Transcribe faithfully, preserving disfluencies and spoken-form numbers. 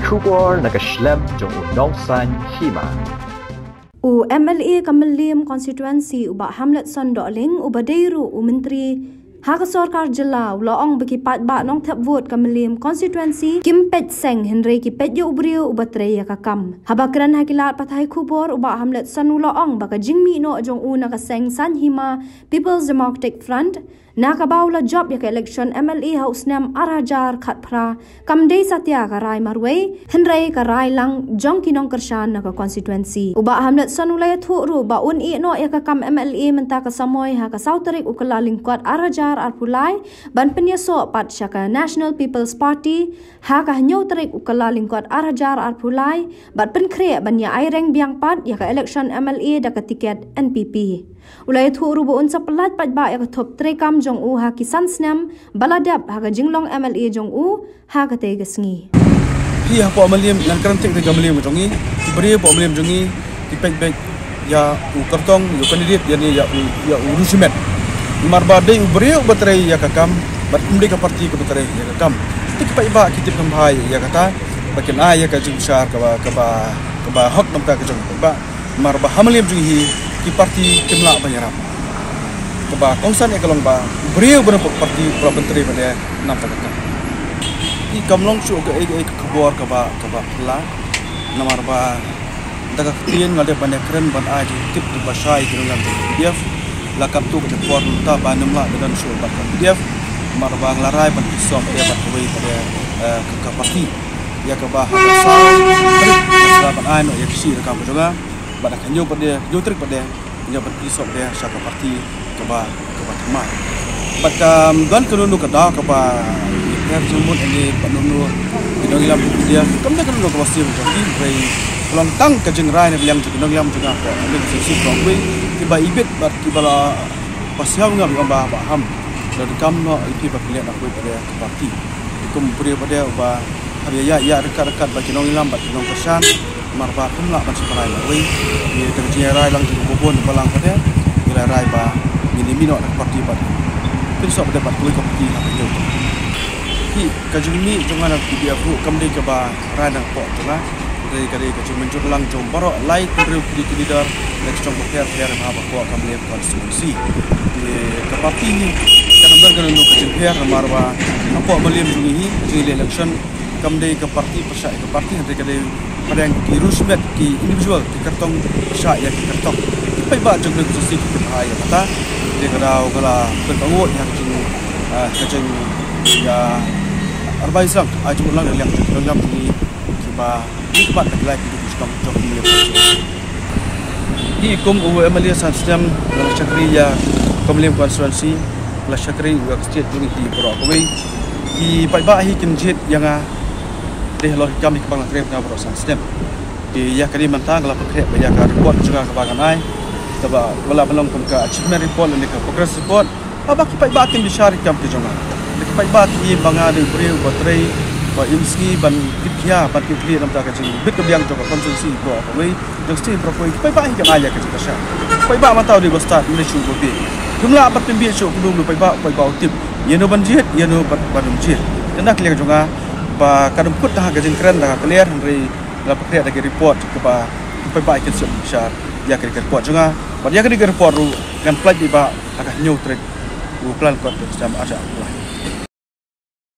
Khubor na ka shlem jong u nongsan hima. U M L A ka Mylliem constituency u Bah Hamletson Dohling uba dei ruh u myntri ha ka sorkar jylla u la ong ba ki paidbah nongthep vote ka Mylliem constituency kim peit seng hynrei ki peit ïa u briew uba trei ïa ka kam. Haba kren ha ki lad pathai khubor u Bah Hamletson u la ong ba ka jingmih noh jong u na ka seng San Hima People's Democratic Front na kaba u la jop ïa ka election M L A ha u snem ar hajar khatphra kam dei satia ka rai marwei hynrei ka rai lang jong ki nongkyrshan na ka constituency. U Bah Hamletson u la ïathuh ruh ba un ïeh noh ïa ka kam M L A mynta ka samoi ha ka saw tarik u Kyllalyngkot ar hajar arphew lai ban pynïasoh pat sha ka National People's Party ha ka hynñiew tarik u Kyllalyngkot ar hajar arphew lai bad pynkhreh ban ïa aireng biang pat ïa ka election M L A da ka tiket N P P. U la ïathuh ruh ba un sa pyllait paidbah ïa ka thup treikam jong u ha ki san snem ba la dep ha ka jinglong M L A jong u ha katei ka sngi. Hi hapoh Mylliem ngan kren thik ïa ka Mylliem jong ngi, ki briew hapoh Mylliem jong ngi ki peit beit ïa u kyrtong, ïa u candidate, ïa u, ïa u riewshimet. Namar ba dei u briew uba trei ïa ka kam bad ym dei ka party kaba trei ïa ka kam. Te ki paidbah ki tip kham bha ïa kata ba kin ai ïa ka jingbishar kaba, kaba, kaba hok namar ka jong ki paidbah. Namar ba ha Mylliem jong ngi hi ki party kim lah ban ïarap. Kaba kongsan ïa ka long ba u briew uba na ka party u la pyntrei ban ïa namar ka kam. Ki kam long shuh kaei kaei ka khubor kaba, kaba phylla. Namar ba da ka ktien nga dei ban ïa kren ban ai jingtip jingbatai ïa ki nongïalam jong ka P D F. La katto katne por mynta ba ngim lah ban don shuh bad ka P D F. Namar ba nga la rai ban pynshong ïa bad kawei pat, eh, ka, ka party. Ïa kaba ha ka saw tarik nga sa ban ai noh ïa ka shi rukom ka jong nga. Bad ha ka hynñiew pat, hynñiew tarik pat, nga ban pynshong sha ka party kaba, kaba thymmai. Bad kam don kano kano ka daw kaba ïapher jingmut ïa ngi bad kano kano ki nongïalam P D F, kam don kano kano kaba siem jong ki, hynrei ka long tang ka jingrai na ka liang jong ki nongïalam jong nga, ka liang jong ki, kiba ibit bad kiba la pasiaw nga, ba, ba ham. Donkam noh ïa phi ba phi leh na kawei pat ka party. Kum u briew pat uba hap ïa ïa ryngkat ryngkat bad ki nongïalam bad ki nongkyrshan. Namar ba kim lah ban sngewbha ïa kawei. Ïa ka jingïarai lang jong u Bah Bun Balang pat, ïa rai ba ngin ïa mih noh na ka party bad pynshong pat bad kawei ka party ha ka hynñiew. Hi ka jingmih jong nga na ka P D F ruh kam dei kaba rai na ka pok jong nga. Ka dei, ka dei ka jingmynjur lang jong baroh lai hynriew tylli ki leader na ki shnong bapher bapher ha ba pok ka Mylliem constituency. Te ka party hi kam don kano kano ka jingpher namar ba hapoh Mylliem jong ngi hi ka jingïaleh election kam dei ka party pyrshah ïa ka party, hynrei ka dei pdeng ki riewshimet, ki individual, ki kyrtong pyrshah ïa ki kyrtong. Ki paidbah jong ka constituency ki pynbha ïa kata. Te ka daw nga la pynbha ïa ka jing, ah, ka jing, ïa, arbai sang, ai jingmut lang na ka liang jong ki nongïalam jong ngi kiba ïa ka bat ka jingïaleh ki duk ki shnong jong ka Mylliem constituency. Hi kum u M L A san snem nga la shakri ïa ka Mylliem constituency, nga la shakri ïa ka state jong ngi hi baroh kawei. Ki paidbah hi kin jied ïa nga dei halor ki kam ki kaba nga la trei bad nga baroh san snem. Te ïa kane mynta nga la pynkhreh ba ïa ka report jong nga kaba ngan ai, kaba la ban long kum ka achievement report lane ka progress report. Haba ki paidbah kin bishar ïa ki kam ki jong nga. Ki paidbah ki ïohi ba nga dei u briew uba trei, ba im sngi ban kit khia, ban kit khlieh na ka bynta ka jingbit ka biang jong ka constituency baroh kawei, jong ka state baroh kawei, ki paidbah hi kin ai ïa ka jingkyrshan. Ki paidbah mynta u dei uba stad, mynta shu uba bieit. Kim lah ban pynbieit shuh kumno u paidbah, u paidbah u tip ïano ban jied, ïano ban, ban ym jied. Te na ka liang jong nga ba kan ym kut tang ha ka jingkren tang ha ka lyer, hynrei nga la pynkhreh da ki report kaba ki paidbah kin sngewbha bishar ïa ka report jong nga. Bad ïa ka report ruh ngan pynlait paidbah ha ka hynñiew tarik u Kyllalyngkot ka snem ar hajar arphew.